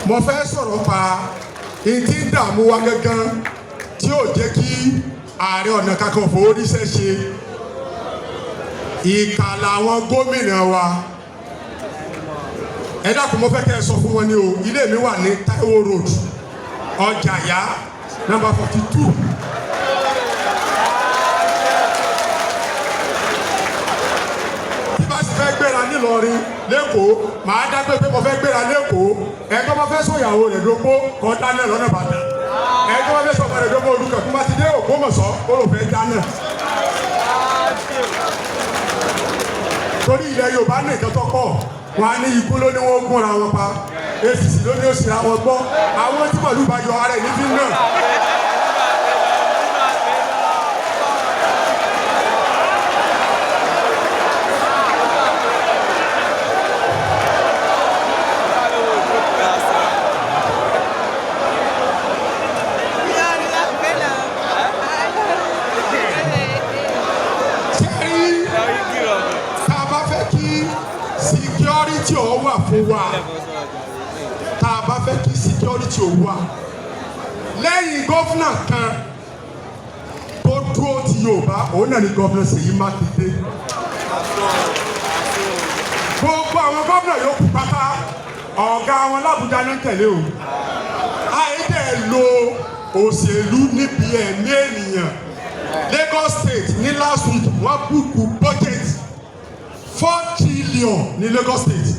Mo fẹ́ sọ̀rọ̀ pa ìtí ń dààmú wa gangan tí ò jẹ́ kí Ààrẹ Ọ̀nà Kakanfò oríṣẹ́ ṣe. Ìkà làwọn gómìnà wa. Ẹ dákun, mo fẹ́ kẹ́ ẹ sọ fún wọn ní o. Ilé mi wà ní Taiwo Road, Ọjàyá, number 42. Tí bá sì fẹ́ gbéra nílọrin lẹ́kọ̀ọ́, màá dágbé pé mo fẹ́ gbéra lẹ́kọ̀ọ́. Ẹ tó bá fẹ́ sọ̀yàwó rẹ̀ dógbó kọ́ dáná lọ́nà Ìbàdàn. Ẹ tó bá fẹ́ sọ̀rọ̀ rẹ̀ dógbó olùkọ́ tó bá ti dé Ògbómọ̀ṣọ́, ó lò fẹ́ dáná. Torí ilẹ̀ Yorùbá ní nǹkan tó pọ̀, wọn á ní ikú ló ní wọ́n gúnra wọn pa, èsìsì ló ní ó sì ra wọn gbọ́. Àwọn tí màlúù bá yọ ara ẹ̀ ní fíìmù náà. Ṣé rí, tá a bá fẹ́ kí security ó wà fún wa, tá a bá fẹ́ kí security ó wà, lẹ́yìn governor kan tó dúró ti Yorùbá, òun náà ni Governor Ṣèyí Mákindé. Gbogbo àwọn governor yòókù pátá, ọ̀gá wọn l'Ábùjá ní tẹ̀lé o. Àìdẹ̀ lo òṣèlú níbi ẹ̀mí ènìyàn. Lagos State ní last week, wọ́n book budget 4 trillion ní Lagos State.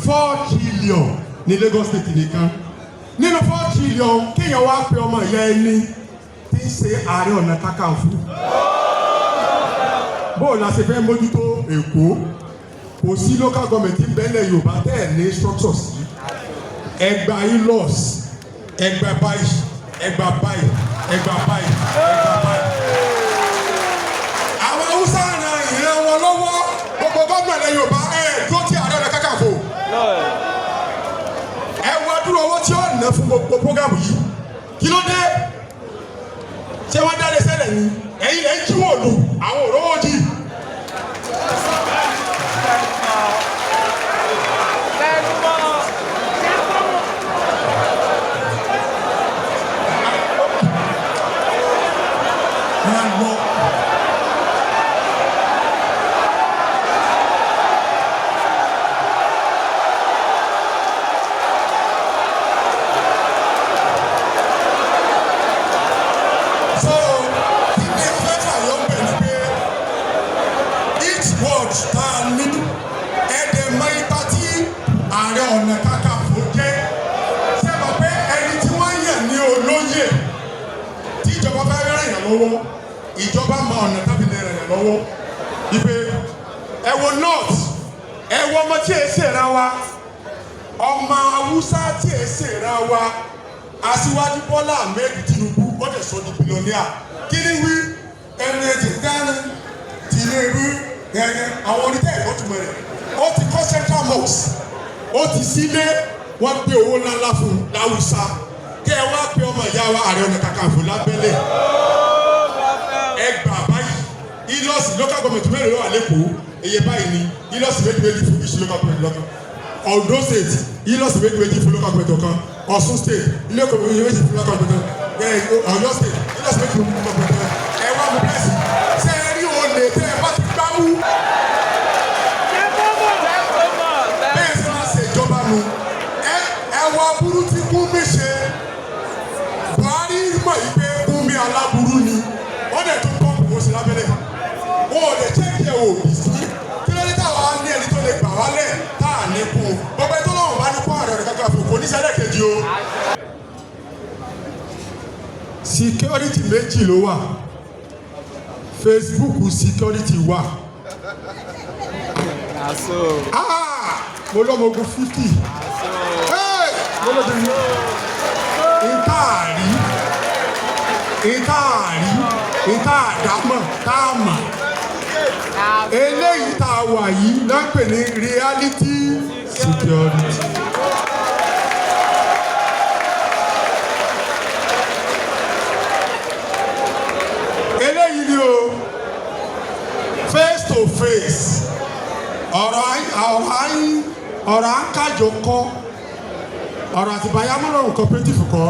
4 trillion ní Lagos State nìkan. Nínú 4 trillion, kéèyàn wá pe ọmọ ìyá ẹni tí ń ṣe Ààrẹ Ọ̀nà Kakanfò. Bóò la ṣe fẹ́ mójútó Èkó? Kò sí local government tí ń bẹ́lẹ̀ Yorùbá tẹ́ ẹ̀ ní structure sí. Ẹgbà ilos, ẹgbà báyìí, ẹgbà báyìí, ẹgbà báyìí, ẹgbà báyìí. Àwọn Haúsá ran ìran wọn lọ́wọ́. Gbogbo gómìnà ilẹ̀ Yorùbá, ẹ̀ dúró tí Ààrẹ Ọ̀nà Kakanfò. Ẹ wá dúró owó tí ó ná fún gbogbo program yìí. Kí ló dé? Ṣé wọ́n dáre sẹ́lẹ̀ ni? Ẹ̀yin lẹ́ ń jí wòlù, àwọn òróró jì. Máa lọ. So kí ni a fẹ́ fàyọ bẹ̀ ni pé each word tá a ní, ẹ̀ẹ́dẹ̀ mọ ipa tí Ààrẹ Ọ̀nà Kakanfò jẹ́. Ṣé mọ̀ pé ẹni tí wọ́n yàn ní olóyè, tí ìjọba fẹ́ ràn yàn lọ́wọ́, ìjọba mọ ọ̀nà tábìlì lè ràn yàn lọ́wọ́. Ìpè ẹ wo north, ẹ wo ọmọ tí èsì ra wa, ọmọ Haúsá tí èsì ra wa, Aṣíwájú Bọ́lá Ahmed Tinubu, ó dẹ̀ sọ di billionaire. Kí ni wí ẹni ẹ ti dáná Tinubu ẹni àwọn onítẹ̀ ẹ̀kọ́ túmọ̀ rẹ̀? Ó ti kọ́ Central Mosque, ó ti sílé, wọ́n gbé owó ńláńlá fún un láwùsá. Kẹ́ ẹ wá pé ọmọ ìyá wa Ààrẹ Ọ̀nà Kakanfò lábẹ́lẹ̀, ẹ gbà báyìí. Ìlọsì local government mẹ́rin ló wà lẹ́kọ̀ọ́? Iye báyìí ni ìlọsì méjì méjì fún each local government lọ́kàn. Ondo State, ìlọsì méjì méjì fún local government kan. Ọ̀ṣun State, ilé ọkọ̀ méjì méjì fún local government kan. Ọ̀yọ́ State, ìlọsì méjì fún local government kan. Ẹ wá mú bẹ́ẹ̀sì ṣé ẹ rí olè tẹ́ ẹ bá ti gbá mú. Bẹ́ẹ̀ sì máa ṣe ìjọba nu. Ẹ wọ aburú tí Gumi ṣe. Buhari mọ̀ yìí pé Gumi aláburú ni. Wọ́n dẹ̀ tún pump owó sí lábẹ́lẹ̀. Wọn ò lè check ẹ̀ òbí sí. Kí ló dé táwa ní ẹni tó lè gbà wálẹ̀ tá à ní kú? Gbogbo ẹni tó lọ́wọ́ bá ní kó Ààrẹ Ọ̀nà Kakanfò kò ní sẹ́lẹ̀ kejì o. Security méjì ló wà. Facebook security wà. Ah, mo lọ́mọ ogun 50. Mo lọ́mọ ìtaàrí ìtaàrí ìta àdámọ̀ tá a mọ̀. Eléyìí tá a wà yìí náà ń pè ní reality security. Eléyìí ni o, face to face. Ọ̀rọ̀ ọ̀rọ̀ ọ̀rọ̀ à ń kájọ kọ́. Ọ̀rọ̀ Àtìbà Yámúrọ̀rùn Cooperative kọ́.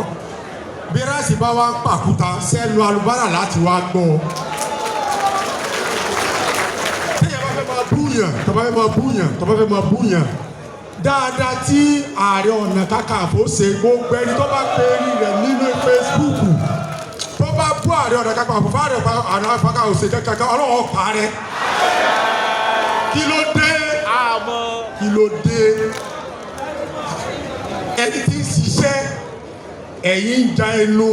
Bí rice bá wá ń pàkúta sẹ́nu alubára láti wá gbọ́. Téèyàn bá fẹ́ máa búyàn, tó bá fẹ́ máa búyàn, tó bá fẹ́ máa búyàn dáadáa tí Ààrẹ Ọ̀nà Kakanfò ṣe, gbogbo ẹni tó bá pe rí rẹ̀ nínú Facebook tó bá bú Ààrẹ Ọ̀nà Kakanfò, fáàrẹ̀ Ọ̀nà Kakanfò ṣe kankan, Ọlọ́wọ́ parẹ́. Kí ló dé? Àmọ́. Kí ló dé? Ẹni tí ń ṣiṣẹ́, ẹ̀yin ń ja ẹnu,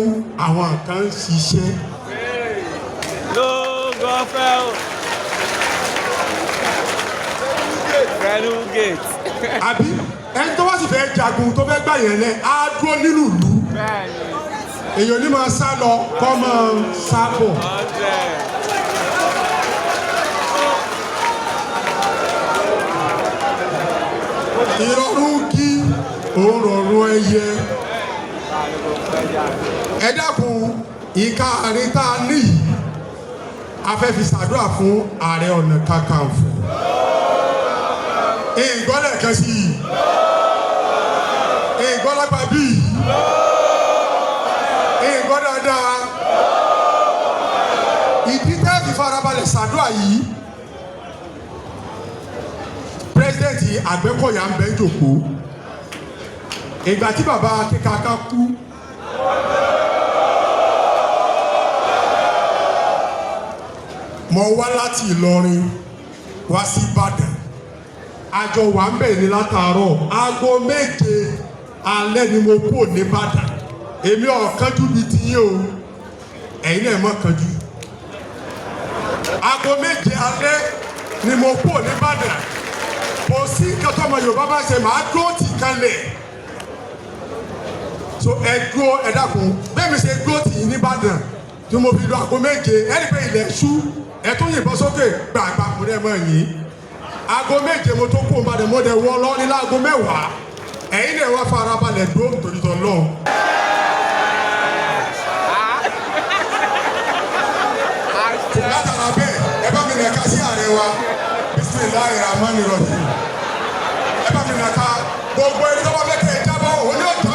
àwọn kan ń ṣiṣẹ́. Ló gọfẹ́ o. Pẹ̀lú gate. Àbí ẹni tó bá sì fẹ́ jagun, tó fẹ́ gbà yẹn lẹ, á dúró nínú ìlú. Bẹ́ẹ̀ni. Èèyàn ní máa sá lọ kọ́ máa sá bọ̀. 100. Ìrọ̀rùn kí òun rọrùn ẹyẹ. Ẹ dákun, ìka àárín tá a ní yìí, a fẹ́ fi ṣàdúrà fún Ààrẹ Ọ̀nà Kakanfò. Ìgbọ́lẹ̀ kan sí i, ìgbọ́lápá bíi ìgbọ́ dáadáa. Ìdí tẹ́ fi farabalẹ̀ ṣàdúrà yìí, president Àgbẹ̀kọ̀yà ń bẹ ń jòkó. Ìgbà tí bàbá Kíkaka kú, mo wá láti Ìlọrin wá sí Ìbàdàn. Àjọ wà ń bẹ̀ ní látàárọ̀. Aago 7 alẹ́ ni mo kúrò nìbàdàn. Èmi ò kánjú bíi tiyín o, ẹ̀yin náà mọ̀ kánjú. Aago 7 alẹ́ ni mo kúrò nìbàdàn. Kò sí nǹkan tó ọmọ Yorùbá bá ṣe, màá dúró tì kanlẹ̀. So ẹ dúró, ẹ dákun. Bẹ́ẹ̀ mi ṣe dúró tì yín nìbàdàn tí mo fi lu aago 7, ẹ rí pé ilẹ̀ ṣú, ẹ tún yìnbọn sókè gbàgbà mo dẹ̀ mọ̀ yín. Aago 7 mo tó kú nìbàdàn, mo dẹ̀ wọ́ lọ ní láago 10. Ẹ̀yin náà wá farabalẹ̀ dúró torí tọ́ lọ́hùn. Látara bẹ́ẹ̀, ẹ bá mi nàka sí ààrẹ wa. Bisimilahi rahman rahim. Ẹ bá mi nàka. Gbogbo ẹni tó bá fẹ́ kẹ́ ẹ jábọ́, òun yóò jábọ́.